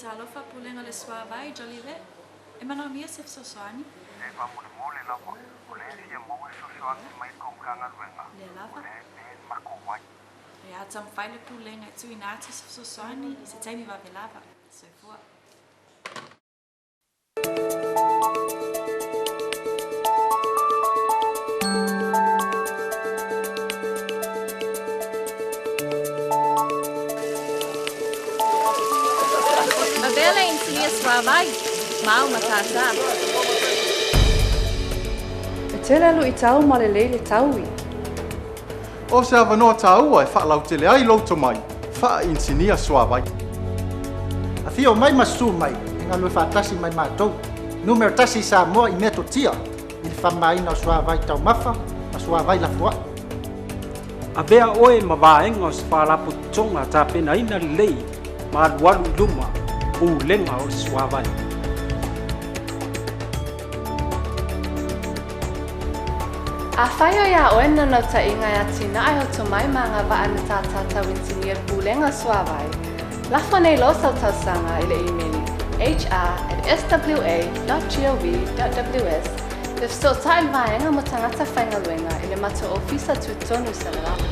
Talofa, Pulega o le Suavai, Jolivet. E manaomia se fesoasoani? E faamolemole lava, o lea e fia maua se fesoasoani mai le tou Matagaluega, Lea o lava. lea e pe le matou vai. O le a taumafai le Pulega e tuuina atu se fesoasoani i se taimi vave lava. Soifua. Avea le inisinia suavai, Mau Matata. E tele luʻitau ma lelei le taui. O se avanoa tāua e faalautele ai lou tomai, faa-inisinia suavai. Afio mai ma susu mai e galue faatasi ma matou. Numera 1 i Samoa i metotia i le faamamaina o suavai taumafa ma suavai lafuai. Avea oe ma vaega o se faalapotopotoga tapenaina lelei ma alualu i luma pulega o le suavai. Afai o iā oe le naunautaiga e atinae ou tomai ma agavaa i matata tau inisinia pulega suavai, lafo nei loa sau talosaga i le imeli hr@swa.gov.ws pe fesootai i le vaega mo tagata faigaluega i le matou ofisa tutotonu i Salelata.